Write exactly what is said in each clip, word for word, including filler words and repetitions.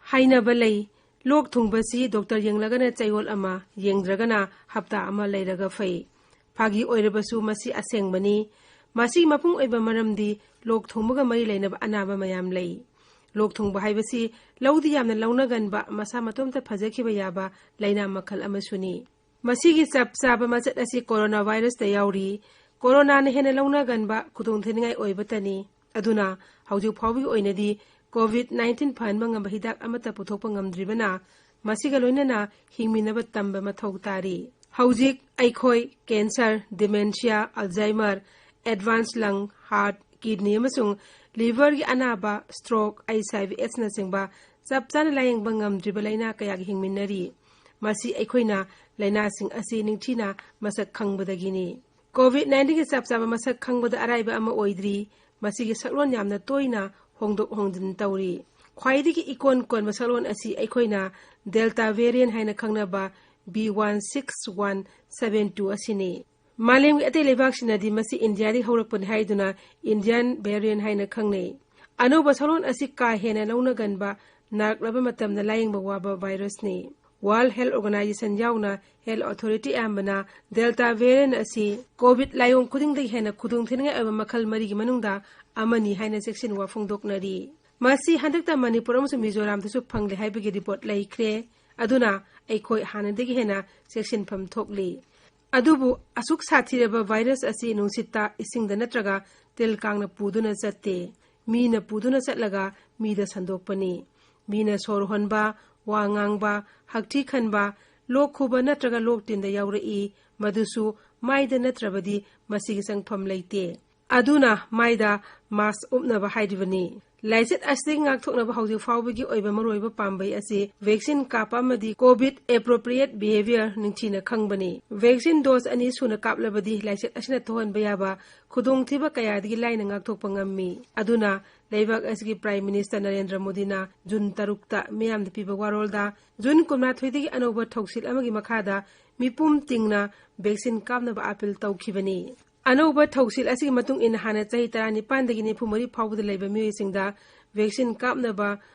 ꯍꯥꯏꯅꯕ ꯂꯩ, ꯂꯣꯛ ꯊꯨꯡꯕꯁꯤ ꯗꯣꯛꯇꯔ ꯌꯦꯡꯂꯒꯅ ꯆꯌꯣꯜ ꯑꯃ, ꯌꯦꯡꯗ꯭ꯔꯒꯅ ꯍꯞꯇꯥ ꯑꯃ ꯂꯩꯔꯒ ꯐꯩ꯫ ꯐꯥꯒꯤ ꯑꯣꯏꯔꯕꯁꯨ ꯃꯁꯤ ꯑꯁꯦꯡꯕꯅꯤ꯫ ꯃꯁꯤꯒꯤ ꯃꯄꯨꯡ ꯑꯣꯏꯕ ꯃꯔꯝꯗꯤ ꯂꯣꯛ ꯊꯨꯡꯕꯒ ꯃꯔꯤ ꯂꯩꯅꯕ ꯑꯅꯥꯕ ꯃꯌꯥꯝ ꯂꯩ꯫ ꯂꯣꯛ ꯊꯨꯡꯕ ꯍꯥꯏꯕꯁꯤ ꯂꯧꯗꯤ ꯌꯥꯝꯅ ꯂꯧꯅꯒꯟꯕ, ꯃꯁꯥ ꯃꯇꯣꯝꯇ ꯐꯖꯈꯤꯕ ꯌꯥꯕ ꯂꯥꯏꯅꯥ ꯃꯈꯜ ꯑꯃꯁꯨꯅꯤ꯫ ꯃꯁꯤꯒꯤ ꯆꯞ ꯆꯥꯕ ꯃꯆꯠ ꯑꯁꯤ ꯀꯣꯔꯣꯅꯥ ꯚꯥꯏꯔꯁꯇ ꯌꯥꯎꯔꯤ꯫ ꯀꯣꯔꯣꯅꯥꯅ ꯍꯦꯟꯅ ꯂꯧꯅꯒꯟꯕ, ꯈꯨꯗꯣꯡꯊꯤꯅꯤꯡꯉꯥꯏ ꯑꯣꯏꯕꯇꯅꯤ꯫ ꯑꯗꯨꯅ ꯍꯧꯖꯤꯛ ꯐꯥꯎꯕꯒꯤ ꯑꯣꯏꯅꯗꯤ ꯀꯣꯚꯤꯗ ꯅꯥꯏꯟꯇꯤꯟ ꯐꯍꯟꯕ ꯉꯝꯕ ꯍꯤꯗꯥꯛ ꯑꯃꯠꯇ ꯄꯨꯊꯣꯛꯄ ꯉꯝꯗ꯭ꯔꯤꯕꯅ, ꯃꯁꯤꯒ ꯂꯣꯏꯅꯅ ꯍꯤꯡꯃꯤꯟꯅꯕ ꯇꯝꯕ ꯃꯊꯧ ꯇꯥꯔꯤ꯫ ꯍꯧꯖꯤꯛ ꯑꯩꯈꯣꯏ ꯀꯦꯟꯁꯔ, ꯗꯤꯃꯦꯟꯁꯤꯌꯥ, ꯑꯜꯖꯥꯏꯃꯔ, ꯑꯦꯗꯚꯥꯟꯁ ꯂꯪ, ꯍꯥꯔꯠ, ꯀꯤꯗꯅꯤ ꯑꯃꯁꯨꯡ ꯂꯤꯚꯔꯒꯤ ꯑꯅꯥꯕ, ꯁ꯭ꯇ꯭ꯔꯣꯛ, ꯑꯩꯆ ꯑꯥꯏ ꯚꯤ ꯑꯦꯗꯁꯅꯆꯤꯡꯕ ꯆꯞ ꯆꯥꯅ ꯂꯥꯌꯦꯡꯕ ꯉꯝꯗ꯭ꯔꯤꯕ ꯂꯥꯏꯅꯥ ꯀꯌꯥꯒ ꯍꯤꯡꯃꯤꯟꯅꯔꯤ꯫ ꯃꯁꯤ ꯑꯩꯈꯣꯏꯅ ꯂꯥꯏꯅꯥꯁꯤꯡ ꯑꯁꯤ ꯅꯤꯡꯊꯤꯅ ꯃꯁꯛ ꯈꯪꯕꯗꯒꯤꯅꯤ꯫ ꯀꯣꯚꯤꯗ ꯅꯥꯏꯟꯇꯤꯟꯒꯤ ꯆꯞ ꯆꯥꯕ ꯃꯁꯛ ꯈꯪꯕꯗ ꯑꯔꯥꯏꯕ ꯑꯃ ꯑꯣꯏꯗ꯭ꯔꯤ꯫ ꯃꯁꯤꯒꯤ ꯁꯛꯂꯣꯟ ꯌꯥꯝꯅ ꯇꯣꯏꯅ ꯍꯣꯡꯗꯣꯛ ꯍꯣꯡꯖꯤꯟ ꯇꯧꯔꯤ꯫ ꯈ꯭ꯋꯥꯏꯗꯒꯤ ꯏꯀꯣꯟ ꯀꯣꯟꯕ ꯁꯛꯂꯣꯟ ꯑꯁꯤ ꯑꯩꯈꯣꯏꯅ ꯗꯦꯜꯇꯥ ꯚꯦꯔꯤꯌꯟ ꯍꯥꯏꯅ ꯈꯪꯅꯕ B one six one seven two ꯑꯁꯤꯅꯤ꯫ ꯃꯥꯂꯦꯝꯒꯤ ꯑꯇꯩ ꯂꯩꯕꯥꯛꯁꯤꯡꯅꯗꯤ ꯃꯁꯤ ꯏꯟꯗꯤꯌꯥꯗꯒꯤ ꯍꯧꯔꯛꯄꯅꯤ ꯍꯥꯏꯗꯨꯅ ꯏꯟꯗꯤꯌꯟ ꯚꯦꯔꯤꯌꯟ ꯍꯥꯏꯅ ꯈꯪꯅꯩ꯫ ꯑꯅꯧꯕ ꯁꯛꯂꯣꯟ ꯑꯁꯤ ꯀꯥ ꯍꯦꯟꯅ ꯂꯧꯅꯒꯟꯕ, ꯅꯥꯔꯛꯂꯕ ꯃꯇꯝꯗ ꯂꯥꯌꯦꯡꯕ ꯋꯥꯕ ꯚꯥꯏꯔꯁꯅꯤ꯫ ꯋꯥꯔꯜꯗ ꯍꯦꯜꯊ ꯑꯣꯔꯒꯅꯥꯏꯖꯦꯁꯟ ꯌꯥꯎꯅ ꯍꯦꯜꯊ ꯑꯣꯊꯣꯔꯤꯇꯤ ꯑꯌꯥꯝꯕꯅ ꯗꯦꯜꯇꯥ ꯚꯦꯔꯤꯌꯟ ꯑꯁꯤ ꯀꯣꯚꯤꯗ ꯂꯥꯏꯑꯣꯡ ꯈꯨꯗꯤꯡꯗꯒꯤ ꯍꯦꯟꯅ ꯈꯨꯗꯣꯡꯊꯤꯅꯤꯡꯉꯥꯏ ꯑꯣꯏꯕ ꯃꯈꯜ ꯃꯔꯤꯒꯤ ꯃꯅꯨꯡꯗ ꯑꯃꯅꯤ ꯍꯥꯏꯅ ꯆꯦꯛꯁꯤꯟꯋꯥ ꯐꯣꯡꯗꯣꯛꯅꯔꯤ꯫ ꯃꯁꯤ ꯍꯟꯗꯛꯇ ꯃꯅꯤꯄꯨꯔ ꯑꯃꯁꯨꯡ ꯃꯤꯖꯣꯔꯥꯝꯗꯁꯨ ꯐꯪꯂꯦ ꯍꯥꯏꯕꯒꯤ ꯔꯤꯄꯣꯔꯠ ꯂꯩꯈ꯭ꯔꯦ꯫ ꯑꯗꯨꯅ ꯑꯩꯈꯣꯏ ꯍꯥꯟꯅꯗꯒꯤ ꯍꯦꯟꯅ ꯆꯦꯛꯁꯤꯟꯐꯝ ꯊꯣꯛꯂꯤ꯫ ꯑꯗꯨꯕꯨ ꯑꯁꯨꯛ ꯁꯥꯊꯤꯔꯕ ꯚꯥꯏꯔꯁ ꯑꯁꯤ ꯅꯨꯡꯁꯤꯠꯇ, ꯏꯁꯤꯡꯗ ꯅꯠꯇ꯭ꯔꯒ ꯇꯤꯜ ꯀꯥꯡꯅ ꯄꯨꯗꯨꯅ ꯆꯠꯇꯦ꯫ ꯃꯤꯅ ꯄꯨꯗꯨꯅ ꯆꯠꯂꯒ ꯃꯤꯗ ꯁꯟꯗꯣꯛꯄꯅꯤ꯫ ꯃꯤꯅ ꯁꯣꯔ ꯍꯣꯟꯕ, ꯋꯥ ꯉꯥꯡꯕ, ꯍꯛꯊꯤ ꯈꯟꯕ, ꯂꯣꯛ ꯈꯨꯕ ꯅꯠꯇ꯭ꯔꯒ ꯂꯣꯛ ꯇꯤꯟꯗ ꯌꯥꯎꯔꯛꯏ꯫ ꯃꯗꯨꯁꯨ ꯃꯥꯏꯗ ꯅꯠꯇ꯭ꯔꯕꯗꯤ ꯃꯁꯤꯒꯤ ꯆꯪꯐꯝ ꯂꯩꯇꯦ꯫ ꯑꯗꯨꯅ ꯃꯥꯏꯗ ꯃꯥꯁꯛ ꯎꯞꯅꯕ ꯍꯥꯏꯔꯤꯕꯅꯤ꯫ ꯂꯥꯏꯆꯠ ꯑꯁꯤꯗꯒꯤ ꯉꯥꯛꯊꯣꯛꯅꯕ ꯍꯧꯖꯤꯛ ꯐꯥꯎꯕꯒꯤ ꯑꯣꯏꯕ ꯃꯔꯨꯑꯣꯏꯕ ꯄꯥꯝꯕꯩ ꯑꯁꯤ ꯚꯦꯛꯁꯤꯟ ꯀꯥꯞꯄ ꯑꯃꯗꯤ ꯀꯣꯚꯤꯗ ꯑꯦꯄ꯭ꯔꯣꯄ꯭ꯔꯤꯌꯦꯠ ꯕꯤꯍꯦꯕꯤꯌꯔ ꯅꯤꯡꯊꯤꯅ ꯈꯪꯕꯅꯤ꯫ ꯚꯦꯛꯁꯤꯟ ꯗꯣꯁ ꯑꯅꯤ ꯁꯨꯅ ꯀꯥꯞꯂꯕꯗꯤ ꯂꯥꯏꯆꯠ ꯑꯁꯤꯅ ꯊꯣꯛꯍꯟꯕ ꯌꯥꯕ ꯈꯨꯗꯣꯡꯊꯤꯕ ꯀꯌꯥꯗꯒꯤ ꯂꯥꯏꯅ ꯉꯥꯛꯊꯣꯛꯄ ꯉꯝꯃꯤ꯫ ꯑꯗꯨꯅ ꯂꯩꯕꯥꯛ ꯑꯁꯤꯒꯤ ꯄ꯭ꯔꯥꯏꯝ ꯃꯤꯅꯤꯁꯇꯔ ꯅꯔꯦꯟꯗ꯭ꯔ ꯃꯣꯗꯤꯅ ꯖꯨꯟ ꯇꯔꯨꯛꯇ ꯃꯤꯌꯥꯝꯗ ꯄꯤꯕ ꯋꯥꯔꯣꯜꯗ ꯖꯨꯟ ꯀꯨꯟꯃꯥꯊꯣꯏꯗꯒꯤ ꯑꯅꯧꯕ ꯊꯧꯁꯤꯜ ꯑꯃꯒꯤ ꯃꯈꯥꯗ ꯃꯤꯄꯨꯝ ꯇꯤꯡꯅ ꯚꯦꯛꯁꯤꯟ ꯀꯥꯞꯅꯕ ꯑꯥꯄꯤꯜ ꯇꯧꯈꯤꯕꯅꯤ꯫ ꯑꯅꯧꯕ ꯊꯧꯁꯤꯜ ꯑꯁꯤꯒꯤ ꯃꯇꯨꯡ ꯏꯟꯅ ꯍꯥꯟꯅ ꯆꯍꯤ ꯇꯔꯥꯅꯤꯄꯥꯟꯗꯒꯤ ꯅꯤꯐꯨ ꯃꯔꯤ ꯐꯥꯎꯕꯗ ꯂꯩꯕ ꯃꯤꯑꯣꯏꯁꯤꯡꯗ ꯚꯦꯛꯁꯤꯟ ꯀꯥꯞꯅꯕ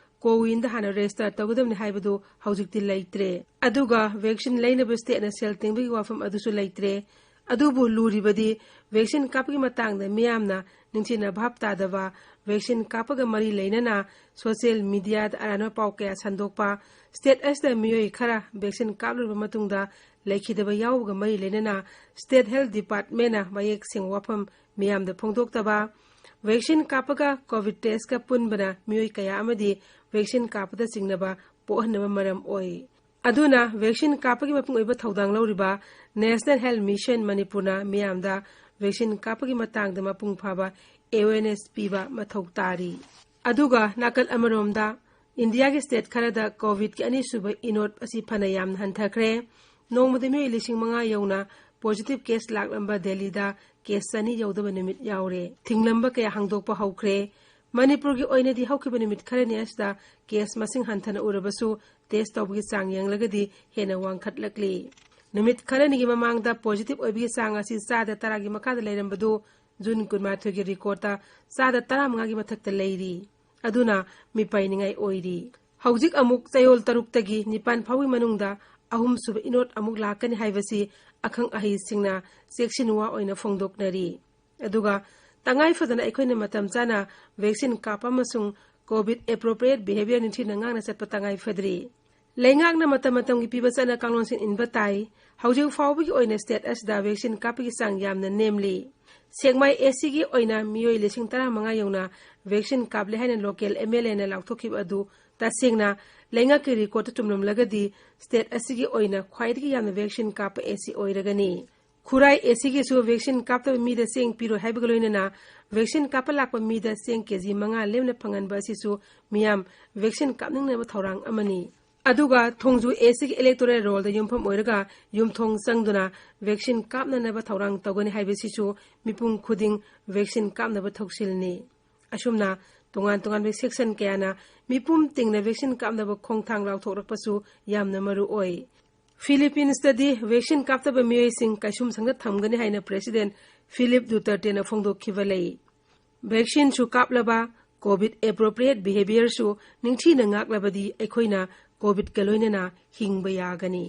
ꯀꯣꯋꯤꯟꯗ ꯍꯥꯟꯅ ꯔꯦꯖꯤꯁꯇꯔ ꯇꯧꯒꯗꯕꯅꯤ ꯍꯥꯏꯕꯗꯨ ꯍꯧꯖꯤꯛꯇꯤ ꯂꯩꯇ꯭ꯔꯦ꯫ ꯑꯗꯨꯒ ꯚꯦꯛꯁꯤꯟ ꯂꯩꯅꯕ ꯁ꯭ꯇꯦꯠꯅ ꯁꯦꯜ ꯇꯤꯡꯕꯒꯤ ꯋꯥꯐꯝ ꯑꯗꯨꯁꯨ ꯂꯩꯇ꯭ꯔꯦ꯫ ꯑꯗꯨꯕꯨ ꯂꯨꯔꯤꯕꯗꯤ ꯚꯦꯛꯁꯤꯟ ꯀꯥꯞꯄꯒꯤ ꯃꯇꯥꯡꯗ ꯃꯤꯌꯥꯝꯅ ꯅꯤꯡꯊꯤꯅ ꯚꯥꯞ ꯇꯥꯗꯕ, ꯚꯦꯛꯁꯤꯟ ꯀꯥꯞꯄꯒ ꯃꯔꯤ ꯂꯩꯅꯅ ꯁꯣꯁꯤꯌꯦꯜ ꯃꯤꯗꯤꯌꯥꯗ ꯑꯔꯥꯟꯕ ꯄꯥꯎ ꯀꯌꯥ ꯁꯟꯗꯣꯛꯄ, ꯁ꯭ꯇꯦꯠ ꯑꯁꯤꯗ ꯃꯤꯑꯣꯏ ꯈꯔ ꯚꯦꯛꯁꯤꯟ ꯀꯥꯞꯂꯨꯔꯕ ꯃꯇꯨꯡꯗ ꯂꯩꯈꯤꯗꯕ ꯌꯥꯎꯕꯒ ꯃꯔꯤ ꯂꯩꯅꯅ ꯁ꯭ꯇꯦꯠ ꯍꯦꯜꯊ ꯗꯤꯄꯥꯔꯠꯃꯦꯟꯅ ꯃꯌꯦꯛ ꯁꯦꯡꯕ ꯋꯥꯐꯝ ꯃꯤꯌꯥꯝꯗ ꯐꯣꯡꯗꯣꯛꯇꯕ, ꯚꯦꯛꯁꯤꯟ ꯀꯥꯞꯄꯒ ꯀꯣꯚꯤꯗ ꯇꯦꯁꯀ ꯄꯨꯟꯕꯅ ꯃꯤꯑꯣꯏ ꯀꯌꯥ ꯑꯃꯗꯤ ꯚꯦꯛꯁꯤꯟ ꯀꯥꯞꯄꯗ ꯆꯤꯡꯅꯕ ꯄꯣꯛꯍꯟꯅꯕ ꯃꯔꯝ ꯑꯣꯏ꯫ ꯑꯗꯨꯅ ꯚꯦꯛꯁꯤꯟ ꯀꯥꯞꯄꯒꯤ ꯃꯄꯨꯡ ꯑꯣꯏꯕ ꯊꯧꯗꯥꯡ ꯂꯧꯔꯤꯕ ꯅꯦꯁꯅꯦꯜ ꯍꯦꯜꯊ ꯃꯤꯁꯟ ꯃꯅꯤꯄꯨꯔꯅ ꯃꯤꯌꯥꯝꯗ ꯚꯦꯛꯁꯤꯟ ꯀꯥꯞꯄꯒꯤ ꯃꯇꯥꯡꯗ ꯃꯄꯨꯡ ꯐꯥꯕ ꯑꯦꯋꯦꯔꯅꯦꯁ ꯄꯤꯕ ꯃꯊꯧ ꯇꯥꯔꯤ꯫ ꯑꯗꯨꯒ ꯅꯥꯀꯜ ꯑꯃꯔꯣꯝꯗ ꯏꯟꯗꯤꯌꯥꯒꯤ ꯁ꯭ꯇꯦꯠ ꯈꯔꯗ ꯀꯣꯚꯤꯗꯀꯤ ꯑꯅꯤꯁꯨꯕ ꯏꯅꯣꯠ ꯑꯁꯤ ꯐꯅ ꯌꯥꯝꯅ ꯍꯟꯊꯈ꯭ꯔꯦ꯫ ꯅꯣꯡꯃꯗ ꯃꯤꯑꯣꯏ ꯂꯤꯁꯤꯡ ꯃꯉꯥ ꯌꯧꯅ ꯄꯣꯖꯤꯇꯤꯚ ꯀꯦꯁ ꯂꯥꯛꯂꯝꯕ ꯗꯦꯜꯂꯤꯗ ꯀꯦꯁ ꯆꯅꯤ ꯌꯧꯗꯕ ꯅꯨꯃꯤꯠ ꯌꯥꯎꯔꯦ꯫ ꯊꯤꯡꯂꯝꯕ ꯀꯌꯥ ꯍꯥꯡꯗꯣꯛꯄ ꯍꯧꯈ꯭ꯔꯦ꯫ ꯃꯅꯤꯄꯨꯔꯒꯤ ꯑꯣꯏꯅꯗꯤ ꯍꯧꯈꯤꯕ ꯅꯨꯃꯤꯠ ꯈꯔꯅꯤ ꯑꯁꯤꯗ ꯀꯦꯁ ꯃꯁꯤꯡ ꯍꯟꯊꯅ ꯎꯔꯕꯁꯨ, ꯇꯦꯁ ꯇꯧꯕꯒꯤ ꯆꯥꯡ ꯌꯦꯡꯂꯒꯗꯤ ꯍꯦꯟꯅ ꯋꯥꯡꯈꯠꯂꯛꯂꯤ꯫ ꯅꯨꯃꯤꯠ ꯈꯔꯅꯤꯒꯤ ꯃꯃꯥꯡꯗ ꯄꯣꯖꯤꯇꯤꯚ ꯑꯣꯏꯕꯒꯤ ꯆꯥꯡ ꯑꯁꯤ ꯆꯥꯗ ꯇꯔꯥꯒꯤ ꯃꯈꯥꯗ ꯂꯩꯔꯝꯕꯗꯨ ꯖꯨꯟ ꯀꯨꯟꯃꯥꯊꯣꯏꯒꯤ ꯔꯦꯀꯣꯔꯗꯇ ꯆꯥꯗ ꯇꯔꯥꯃꯉꯥꯒꯤ ꯃꯊꯛꯇ ꯂꯩꯔꯤ꯫ ꯑꯗꯨꯅ ꯃꯤꯄꯥꯏꯅꯤꯡꯉꯥꯏ ꯑꯣꯏꯔꯤ꯫ ꯍꯧꯖꯤꯛ ꯑꯃꯨꯛ ꯆꯌꯣꯜ ꯇꯔꯨꯛꯇꯒꯤ ꯅꯤꯄꯥꯟ ꯐꯥꯎꯒꯤ ꯃꯅꯨꯡꯗ ꯑꯍꯨꯝꯁꯨꯕ ꯏꯅꯣꯠ ꯑꯃꯨꯛ ꯂꯥꯛꯀꯅꯤ ꯍꯥꯏꯕꯁꯤ ꯑꯈꯪ ꯑꯍꯩꯁꯤꯡꯅ ꯆꯦꯛꯁꯤꯟ ꯋꯥ ꯑꯣꯏꯅ ꯐꯣꯡꯗꯣꯛꯅꯔꯤ꯫ ꯑꯗꯨꯒ ꯇꯉꯥꯏ ꯐꯗꯅ ꯑꯩꯈꯣꯏꯅ ꯃꯇꯝ ꯆꯥꯅ ꯚꯦꯛꯁꯤꯟ ꯀꯥꯞꯄ ꯑꯃꯁꯨꯡ ꯀꯣꯚꯤꯗ ꯑꯦꯄ꯭ꯔꯣꯄ꯭ꯔꯤꯌꯦꯠ ꯕꯤꯍꯦꯕꯤꯌꯔ ꯅꯤꯡꯊꯤꯅ ꯉꯥꯛꯅ ꯆꯠꯄ ꯇꯉꯥꯏ ꯐꯗ꯭ꯔꯤ꯫ ꯂꯩꯉꯥꯛꯅ ꯃꯇꯝ ꯃꯇꯝꯒꯤ ꯄꯤꯕ ꯆꯠꯅ ꯀꯥꯡꯂꯣꯟꯁꯤꯡ ꯏꯟꯕ ꯇꯥꯏ꯫ ꯍꯧꯖꯤꯛ ꯐꯥꯎꯕꯒꯤ ꯑꯣꯏꯅ ꯁ꯭ꯇꯦꯠ ꯑꯁꯤꯗ ꯚꯦꯛꯁꯤꯟ ꯀꯥꯞꯄꯒꯤ ꯆꯥꯡ ꯌꯥꯝꯅ ꯅꯦꯝꯂꯤ꯫ ꯁꯦꯛꯃꯥꯏ ꯑꯦꯁꯤꯒꯤ ꯑꯣꯏꯅ ꯃꯤꯑꯣꯏ ꯂꯤꯁꯤꯡ ꯇꯔꯥꯃꯉꯥ ꯌꯧꯅ ꯚꯦꯛꯁꯤꯟ ꯀꯥꯞꯂꯦ ꯍꯥꯏꯅ ꯂꯣꯀꯦꯜ ꯑꯦꯝ ꯑꯦꯜ ꯑꯦꯅ ꯂꯥꯎꯊꯣꯛꯈꯤꯕ ꯑꯗꯨ ꯇꯁꯦꯡꯅ ꯂꯩꯉꯥꯛꯀꯤ ꯔꯦꯀꯣꯔꯗꯇ ꯆꯨꯝꯂꯝꯂꯒꯗꯤ ꯁ꯭ꯇꯦꯠ ꯑꯁꯤꯒꯤ ꯑꯣꯏꯅ ꯈ꯭ꯋꯥꯏꯗꯒꯤ ꯌꯥꯝꯅ ꯚꯦꯛꯁꯤꯟ ꯀꯥꯞꯄ ꯑꯦꯁꯤ ꯑꯣꯏꯔꯒꯅꯤ꯫ ꯈꯨꯔꯥꯏ ꯑꯦꯁꯤꯒꯤꯁꯨ ꯚꯦꯛꯁꯤꯟ ꯀꯥꯞꯇꯕ ꯃꯤꯗ ꯆꯦꯡ ꯄꯤꯔꯣꯏ ꯍꯥꯏꯕꯒ ꯂꯣꯏꯅꯅ ꯚꯦꯛꯁꯤꯟ ꯀꯥꯞꯄ ꯂꯥꯛꯄ ꯃꯤꯗ ꯆꯦꯡ ꯀꯦꯖꯤ ꯃꯉꯥ ꯂꯦꯝꯅ ꯐꯪꯍꯟꯕ ꯑꯁꯤꯁꯨ ꯃꯤꯌꯥꯝ ꯚꯦꯛꯁꯤꯟ ꯀꯥꯞꯅꯤꯡꯅꯕ ꯊꯧꯔꯥꯡ ꯑꯃꯅꯤ꯫ ꯑꯗꯨꯒ ꯊꯣꯡꯖꯨ ꯑꯦꯁꯤꯒꯤ ꯏꯂꯦꯛꯇꯣꯔꯦꯜ ꯔꯣꯜꯗ ꯌꯨꯝꯐꯝ ꯑꯣꯏꯔꯒ ꯌꯨꯝꯊꯣꯡ ꯆꯪꯗꯨꯅ ꯚꯦꯛꯁꯤꯟ ꯀꯥꯞꯅꯅꯕ ꯊꯧꯔꯥꯡ ꯇꯧꯒꯅꯤ ꯍꯥꯏꯕꯁꯤꯁꯨ ꯃꯤꯄꯨꯝ ꯈꯨꯗꯤꯡ ꯚꯦꯛꯁꯤꯟ ꯀꯥꯞꯅꯕ ꯊꯧꯁꯤꯜꯅꯤ꯫ ꯑꯁꯨꯝꯅ ꯇꯣꯉꯥꯟ ꯇꯣꯉꯥꯟꯕ ꯁꯦꯛꯁꯟ ꯀꯌꯥꯅ ꯃꯤꯄꯨꯝ ꯇꯤꯡꯅ ꯚꯦꯛꯁꯤꯟ ꯀꯥꯞꯅꯕ ꯈꯣꯡꯊꯥꯡ ꯂꯥꯎꯊꯣꯛꯂꯛꯄꯁꯨ ꯌꯥꯝꯅ ꯃꯔꯨ ꯑꯣꯏ꯫ ꯐꯤꯂꯤꯄꯤꯟꯁꯇꯗꯤ ꯚꯦꯛꯁꯤꯟ ꯀꯥꯞꯇꯕ ꯃꯤꯑꯣꯏꯁꯤꯡ ꯀꯩꯁꯨꯝꯁꯪꯗ ꯊꯝꯒꯅꯤ ꯍꯥꯏꯅ ꯄ꯭ꯔꯦꯁꯤꯗꯦꯟ ꯐꯤꯂꯤꯞ ꯗꯨꯇꯔꯇꯦꯅ ꯐꯣꯡꯗꯣꯛꯈꯤꯕ ꯂꯩ꯫ ꯚꯦꯛꯁꯤꯟꯁꯨ ꯀꯥꯞꯂꯕ, ꯀꯣꯚꯤꯗ ꯑꯦꯄ꯭ꯔꯣꯄ꯭ꯔꯤꯌꯦꯠ ꯕꯤꯍꯦꯕꯤꯌꯔꯁꯨ ꯅꯤꯡꯊꯤꯅ ꯉꯥꯛꯂꯕꯗꯤ ꯑꯩꯈꯣꯏꯅ ꯀꯣꯚꯤꯗꯀ ꯂꯣꯏꯅꯅ ꯍꯤꯡꯕ ꯌꯥꯒꯅꯤ꯫